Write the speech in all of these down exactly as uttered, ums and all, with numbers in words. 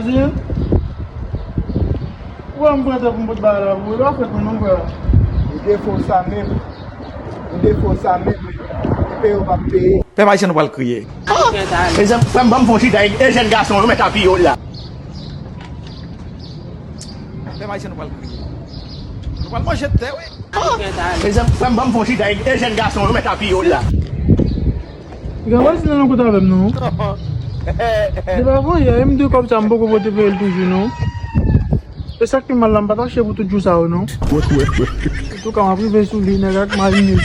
Di, ou wè m pran tan pou m pot bagay la pou ou, e pa fèt mwen non, frè. Ou defo sa menm. Ou defo sa menm. Peye ou p ap peye. Pèp ayisyen nou pral kriye. Mezanmi, frè m, ban m fè yon chita, e jèn gason yo mèt apiye w la. Pèp ayisyen nou pral kriye. Nou pral manje tè, wi. Mezanmi, frè m, ban m fè yon chita, e jèn gason yo mèt apiye w la. Piga pa di nan kote avè m non. Depi avan yè, e m di w kòb sa m poko pote peye l toujou non. E sa k pi mal la, m pa t achte pou tout jou sa yo non. Antouka, m ap rive sou li, nèg ak marine.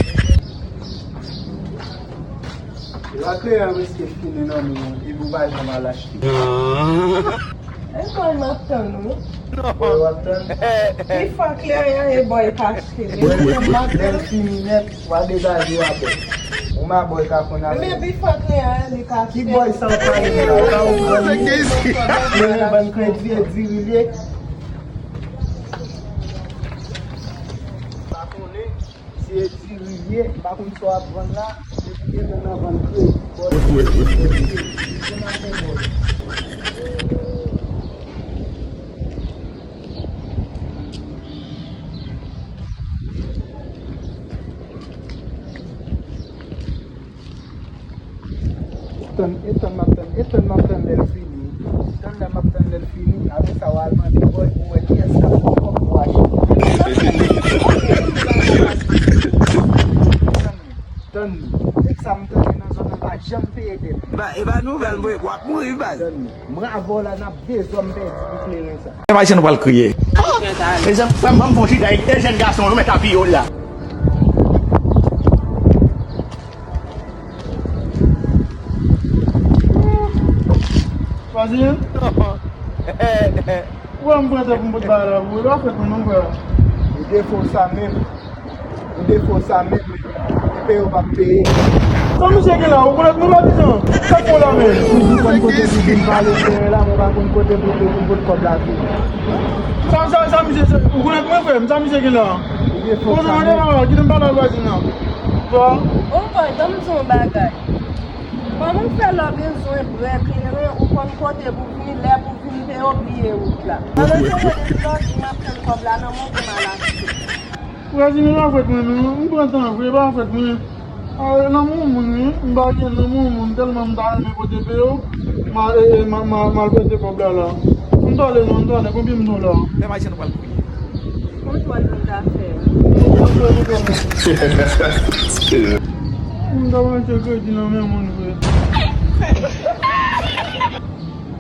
Laklè a riske fini nan men w, epi w pa janm al achte. E bòy m ap tann ou. Bòy w ap tann? Pi fò kleren an e bòy ka achte. Lè l fini nèt, w a degaje w a bòy. Ou ma bòy ka konn ap. Men pi fò kleren an li ka achte. Ki bòy sa w pale la? Ou pa konprann li? Kleren vann kredi e diri l ye. Pa konnen. Si e diri ye, m pa konn sa w ap vann la, depi demen nan vann kredi. Tann, e tann m ap tann, e tann m ap tann lè l fini. Tann lè m ap tann lè l fini. Apre sa, w al mande bòy pou wè kiyès k ap pran kòb pou achte. Tann li. Nèg sa m tande nan zòn nan pa janm peye dèt. Ba, e pa nouvèl, mwen, w ap mouri, baz. Tann li. Bravo la, n ap dezòm pèdi pou kleren sa. Pèp ayisyen nou pral kriye. Mezanmi, frè m, ban m fè yon chita, e jèn gason yo mèt apiye w la. Fazil? Ou wè m pran tan pou m pot bagay la pou ou, e pa fèt mwen non, frè. Ou defo sa menm. Ou defo sa menm. Peye ou p ap peye. Sa misye gen la, ou konèt mwen, Patizan? Sa k fè w la menm? Ou konn kote pou vin pale kleren la, mwen pa konn kote pou te pou pot kòb la vini. Sa, sa, sa misye, ou konèt mwen, frè m? Sa misye gen la? Ou defo sa menm. Kite m pale ak vwazin nan. Bon. Bon, bòy, ban m di w yon bagay. Kòman w fè lè w bezwen brè kleren, ou konn kote pou vini, lè pou vini, peye, w bliye wout la. Pandan se mwen depi lòt jou m ap tann kòb la nan men w pou m al achte. Vwazin, e pa fèt mwen non, m pran tan vre, e pa fèt mwen. A, nan men yon moun wi, m pa gen nan men yon moun, tèlman m ta renmen pote peye w, m a, e, e, m a, m a, m al prete kòb la la. M tande non, m tande, konbyen m dwe w la? Pèp ayisyen nou pral kriye. Kontwòl nou ka fè. M ta pran chèk kredi nan men moun vre. M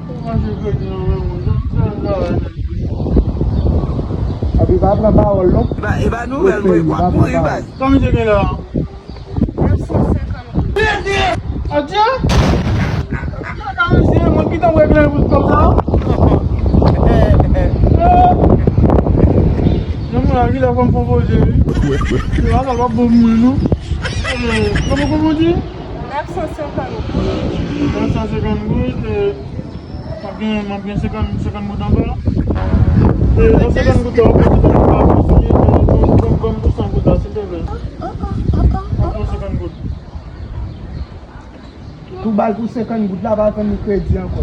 ta pran chèk kredi nan men moun. Sa, sa, sa, sa. Epi pa pran pawòl non. Ba, e pa nouvèl, mwen, w ap mouri, baz. Sa misye gen la? Nèf san senkant goud. Adye! Kaka mesye, mwen ki tan wè kleren pou kòb sa. Eh! Jan mwen la, ki lè fò m fè yon poze wi. Se pa sa l p ap bon pou mwen non. Eh, kòman, kòman w di? Nèf san senkant goud. Nèf san senkant goud, eh, m ap gen, m ap gen senkant, senkant goud anba. Eh, nan senkant goud sa, w ap fè senkant goud anba, ban m, ban m, ban m pou san goud la, silvouplè. Ban m pou senkant goud. Tou bal pou senkant goud la, pa tann li kredi ankò.